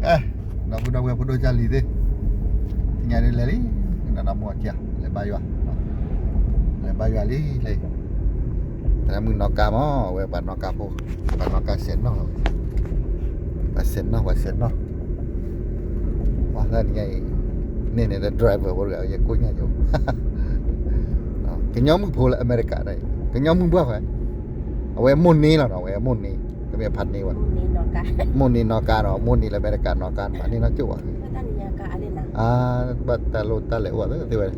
အဲ ဒီပုၢ်ဒီဝဲၢ်ဖိဒိၣ်ကၢ်လံၤသ့ၣ်, သ့ၣ်ညါဒ်လဲၣ်လံ, နနီၢ်မိၢ်ကၢ် လဲၤဘါယွၤ, လဲၤဘါယွၤလံလဲၣ်, သရၣ်မုၣ်နီၢ်ကါမး အဝဲပှၤနီၢ်ကါဖိ, ပှၤနီၢ်ကါစဲးနီၢ်လီၤ, ပှၤစဲးနီၢ် ပှၤစဲးနီၢ်, ပှၤသၣ်နံၤညါအံၤ, န့ၣ်န့ၣ်ဒီး driver ဖိတဂၤ ယကိးညါယိ, ကညီမုၣ်ဖိလၢအမဲရကၤ, ကညီမုၣ်ဘှၢ်ဖဲ အဝဲမိၢ်န့ၢ်လီၤနီၤ, အဝဲမိၢ်န့ၢ်, တမ့ၢ်ဖးန့ၢ်ဝဲ, မိၢ်န့ၢ်နီၢ်ကါနီၤ, မိၢ်န့ၢ်လၢအမဲရကၤနီၢ်ကါန့ၣ် မၤန့ၢ်နီၢ်ကၠိၣ်ဘၣ်, အါ, ဘၣ်တၢ်လိၣ်တၢ်လဲၤအိၣ်သ့ဝဲ,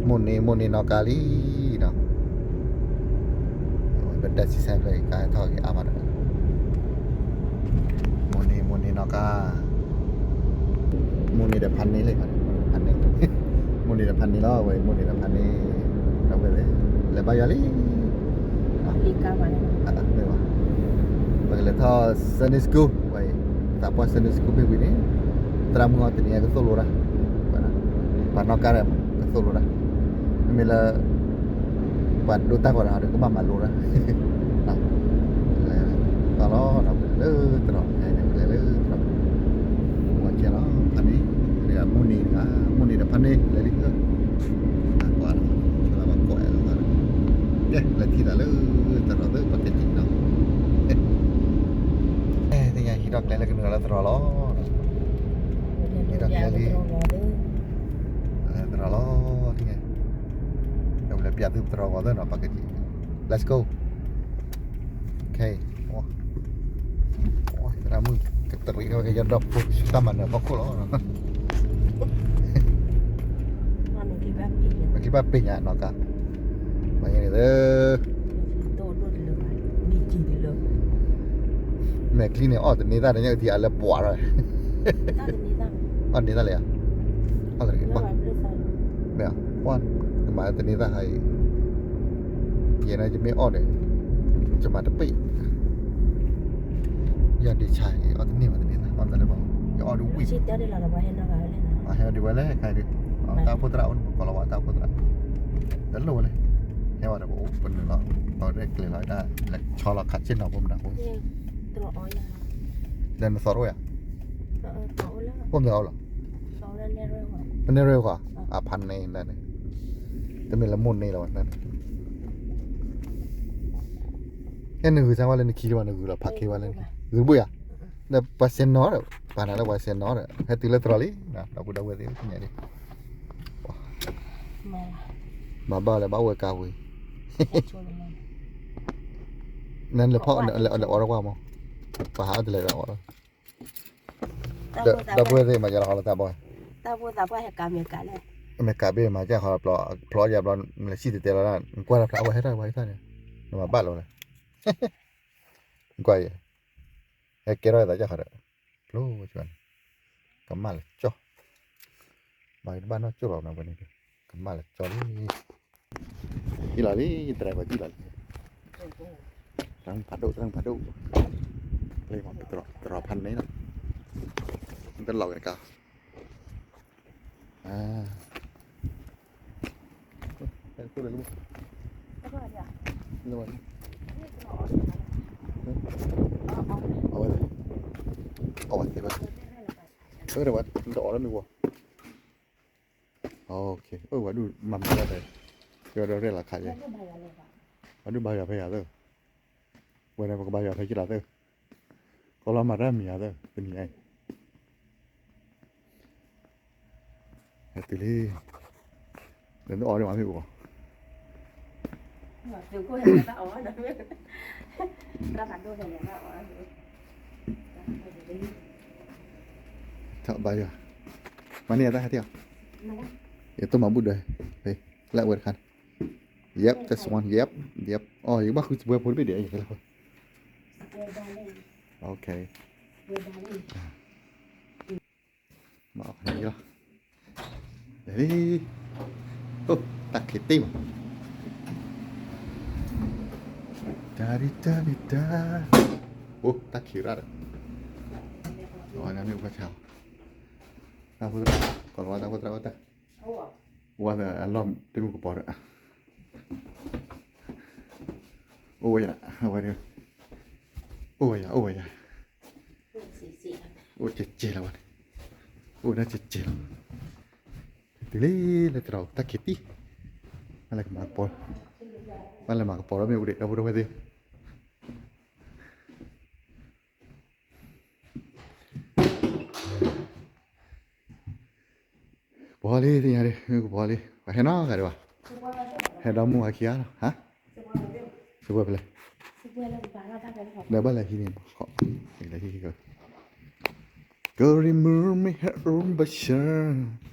မိၢ်န့ၢ် မိၢ်န့ၢ်နီၢ်ကါလံနီၤ, ပဒၢးဆံဆဲဖျၢၣ်ကါထီၣ်က့ၤအါမးဒီး မိၢ်န့ၢ် မိၢ်န့ၢ်နီၢ်ကါ, မိၢ်န့ၢ်ဒီးဖးန့ၢ်လံ, ဖးန့ၢ်, မိၢ်န့ၢ်ဒီးဖးန့ၢ်လီၤဝဲ, မိၢ်န့ၢ်ဒီးဖးန့ၢ်, ဒီပုၢ်ဝဲၢ်သ့ၣ်, လဲၤဘါယွၤလံ, ပကလဲၤထီၣ် Sunday school ဝဲအံၤ, သးပှၢ် Sunday school ဖဲဝံၤန့ၣ်, သရၣ်မုၣ်အီၤတနံၤညါကသိၣ်လိတၢ်, ပှၤနီၢ်ကါဒီးကသိၣ်လိတၢ်, မ့မ့ၢ်လၢ ပှၤဒိတၢ်ဂီၤဒီး ကဘၣ်မၤလိတၢ်, သးလီၤဒီး ပလဲၤလၢတရီး, လဲၤလၢတရီး, မိၢ်ကဲလီၤ ဖးန့ၢ်, မိၢ်န့ၢ်တဂၤ, မိၢ်န့ၢ်ဒီးဖးန့ၢ် လဲၤလံ, ကွၢ်ဒီး, ကဲ လဲၤထံၣ်သးလၢတရီးသ့ၣ် ပကစံးနီၤ, သ့ၣ်ညါ ဟံးထီၣ်ကျဲလၢကနုာ်လီၤလၢတရီးလီၤ, ဟံးထီၣ်ကျဲလံ, လၢတရီးလီၤ, သ့ၣ်ညါ, ဒီးပလဲၤပျးသုတရီးဂီၤသ့ၣ်နီၤ ပကစံး, Let's go. သရၣ်မုၣ် ကတရံးထီၣ်က့ၤယဒီပုၢ်တၢ်မၤနၢၤဖီခိၣ်လီၤ, မဲာ်ချံဘၣ်ပ့ၤညါနီၢ်ကါ, မၤန့ၣ်သ့ မဲာ်ချံန့ၣ် အီၣ်တန့ၤသၣ်ဒီးညါအုၣ်ထံအါလၢပှၤထီၣ်, အီၣ်တန့ၤသၣ်လံဧါ, အီၣ်တန့ၤသၣ်, မ့ၢ်ပှၤ နမၤတန့ၤသၣ်ဟါအံၤ, ယဲန့ၣ်ယမ့ၢ်အီၣ်ဒီး ယမၤတပ့ၢ်, ယၤဒ့ဆါအီၣ်တန့ၢ်ဘၣ်တန့ၤသၣ် အီၣ်တၢ်လၢပှၤ, ယအီၣ်ဒုးဝံၣ်, ဟဲဒုးဝဲလဲၣ်ခါဒုး, တၢ်အိၣ်ဖှိၣ်သရၣ်အိၣ်န့ၣ် ပကိးလီၤဝဲတၢ်အိၣ်ဖှိၣ်သရၣ်, တလိၣ်ဝဲလဲၣ်, ဟဲဝဲဒီးပအိၣ်ပနုာ်လီၤ, ပရဲၣ်ကျဲၤလီၤတၢ် လဲၤဆီလီၤခးဆ့ၣ်နီၤဖိမနုၤဖိ, ဒီးနသီတအိၣ်ယၤ, အိၣ်မနုၤအိၣ်လီၤ, ပနဲၣ်ရွဲၣ်ဃီ, အဖးန့ၣ်န့ၣ်, တမ့ၢ်လၢမိၢ်န့ၢ်လီၤဝဲန့ၣ်, ဟဲနဂုၤဆါဝဲလၢနခံလၢၤဘၣ် နဂုၤလီၤဖးခ့ဝဲလၢနခံ, ဂုၤတဘိၣ်ယၤ, ဒီးပှၤစဲးနီၤဒီး, ပှၤနၤလၢပှၤစဲးနီၤဒီး ဟဲတုၤလၢတရီးလံ, ဒီပုၢ်ဒီဝဲၢ်သ့ၣ်ညါန့ၣ်, မၤဘၣ်လၢဘၣ်ဝဲကါဝံၤ, နလဲၤဖီၣ်လဲၤအီၣ်တကွၢ်မး, ပှၤဟးအီၣ်တလဲၤဒီးအီၣ်လီၤ, ဒီပုၢ်ဝဲၢ်သ့ၣ်မၤယါလီၤဃီလၢတၢ်ဘီ, တၢ်ဘိသးပှၢ်ဟဲကၤမဲာ်ကၤလဲၣ်, မဲာ်ကၤဘ့ၣ်မၤကၢ်ဃီဖျီ, ဖျီယါဘျီ, နလဲၤစံၣ်တဲၤတဲလီၤဒၣ် နကွၢ်တၢ်ဖျါအဝဲဟဲထီၣ်ဝဲဟဲထီၣ်န့ၣ်, နမၤဘၣ်လီၤလဲၣ်, နကွၢ်အံၤ, ဟဲကဲထီၣ်သးကၢ်ဃီဒီး, ဖျိဝဲန့ၣ်, ကမၣ်လၢကၠီၣ်, မၤတဘၣ်နီၢ်ကၠိၣ်လီၤနဝဲန့ၣ်, ကမၣ်လၢကၠီၣ်လံ, ယံာ်လီၤလံ, တရံးပှၤယံာ်လီၤလံ, တရံးဖးဒိၣ် တရံးဖးဒိၣ်, လၢမၤတရီးဖးန့ၣ်လီၤ, တလီၤက့ၤတကါ အဝဲသ့ၣ်ဘၣ်, အဝဲသ့ၣ်ဘၣ်, ဒီးအီၣ်လၢမ့ၢ်ဝီ, အိၣ် ဝဲဒုးမၤမၤတၢ်ဖဲ, ယဒီးရဲၣ်လီၤခးယဲ, ဝဲဒုးဘါယွၤဖဲယၤသၢ, ဝဲန့ၣ်ပကဘါယွၤဖဲယ့ၢ်လီၤသၢ, ကီလီၤမၤတၢ်မံၤယၤသၢ တနံၤအံၤ ဟဲတုၤလံ, ဒီးအီၣ်ဒံးမ့ၢ်အိၣ်, ထီၣ်ဘါယွၤ, မၤန့ၢ်အတၢ်ဟဲထီၣ်, ယတိၢ်မၤဘူၣ်ဒွဲ, လၢအဝဲတခါန့ၣ်, yep, that's one, yep, yep, အိ ယကဘၣ်ဃုစပွဲဖိတဘ့ၣ်ဒံး, ယကလဲၤဃု, okay, မၤအီၤလီၤ, အိ တၢ်ခံးတ့ၢ်မး, တၢ်ဒံတၢ်ဒံတၢ်, အိ တၢ်ခံးရၣ်ဒီး, အဝဲန့ၣ်မ့ၢ်ပှၤဆါ, တၢ်ဖိသရၣ်, ကီၢ်လီၤဝါတၢ်ဖိသရၣ်အိၣ်တၢ်, ဝါသးအလီၢ်တမုၢ်ကပီၤဒီး, အိၣ်ဝဲယၤ, အဝဲဒၣ်, အိၣ်ဝဲယၤ, အိၣ်ဝဲယၤ, စံးစံး အိၣ်ကဲးကဲးလီၤဝဲန့ၣ်, အိၣ်ဒၣ်ကဲးကဲးလီၤ, တုၤလံလၢတရီတၢ်ခံးတံၢ်, ဘၣ်လဲၤမၤကပီၤ, ဘၣ်လဲၤမၤကပီၤဒီးမ့ၢ်အိၣ်ဒံး ဒီပုၢ်ဒီဝဲၢ်သ့ၣ် ကပီၤလံ သ့ၣ်ညါဒံး မ့ၢ်ကပီၤလံ, ပှၤဟဲနီတဂၤဒံးဘၣ်, ဟဲဒီမါဝၤခံဂၤလီၤ, ဟါ, စပွဲဖဲလဲၣ်, ဒီးဘၣ်လဲၤဟံးန့ၣ်, လဲၤဟံး, ကရံၣ်မုၣ်မ့ၢ်ဟဲအိၣ်ဘၣ်ဆၣ်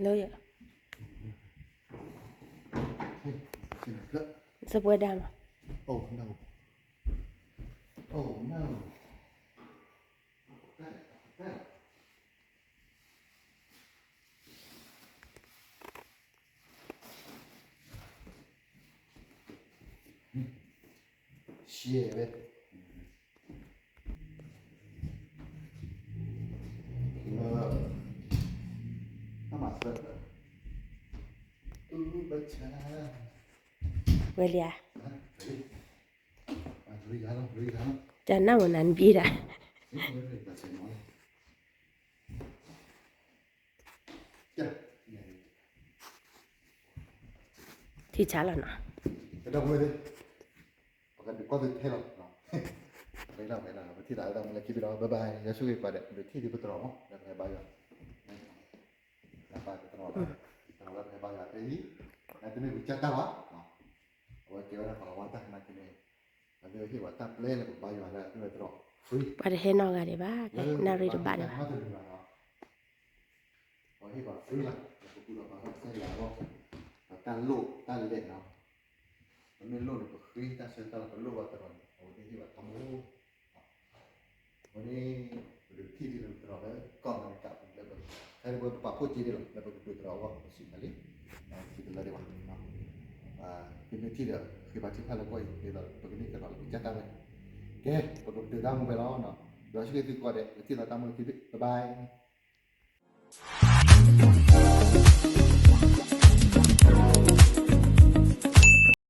လၢယ စပွဲဒါမး,ဝဲလံဧါ, တၢ်နၢ်မနၤနဘံဒၣ် ထံဆါလီၤနီၤ, ပကဒုးကွၢ်သုထဲလီၤ, ပထံၣ်သးလၢတၢ်မူလၢခံဘ့ၣ်ဒီး bye bye ယွၤဆိၣ်ဂ့ၤကိးဂၤဒဲး ဒုးထံၣ်သုပတြီၤမး လၢပဟဲဘါယွၤ, ပတြီၤလၢပဟဲဘါယွၤဖဲအံၤ, တမ့ၢ်ပကစၢ်တၢ်ဘၣ်, အဝဲကဲဝဲဒၣ်ပှၤလီၤဝါတၢ်နာ်က့န့ၣ်, အဝဲဟ့ၣ်ပှၤတၢ်ပျဲလၢပဘါယွၤလၢအဝဲတြီၤ free, ပှၤတဟဲနီတဂၤဒံးဘၣ်, နၣ်ရံၣ်တဘၣ်ဒံးဘၣ် ပှၤဟ့ၣ်ပှၤ free လီၤ, ပကူၣ်ဒီးပှၤဘၣ်ကစၢ်ယွၤအဂီၢ်, ပတၢ်လိၣ်တၢ်လဲၣ်နီၤ, ပမ့ၢ်လိၣ်န့ၣ် ပဃ့တၢ်ဆၢကတီၢ်လၢပလိၣ်ဘၣ်တရီၤန့ၣ် အဝဲသ့ၣ်ဟ့ၣ်ပှၤတၢ်မူ, အဃိန့ၣ် ပဒုးထံၣ်ဒ်လၢပတရီၤလၢကီၢ်အမဲရကၤပူၤလၢပ, ဖဲလၢပပာ်ဖှိၣ်က့ဒ်လီၤ လၢပကဒုးတရီၤအဂီၢ် ပစံးတၢ်လံ, ထံၣ်တလၢဒံးဘၣ်, သုမ့ၢ်ထံၣ်ဒီး ဃ့ဘါထုကဖၣ်လၢပှၤအံၤ ဒ်သိးပကန့ၢ်တရီၤလၢပကစၢ်တၢ်ဝဲ, ကဲ ပကဒုးတၢ်မူဝဲလီၤ, ယွၤဆိၣ်ဂ့ၤသုကိးဂၤဒဲး ပထံၣ်လိာ်တၢ်မူလၢခံဘ့ၣ် bye bye.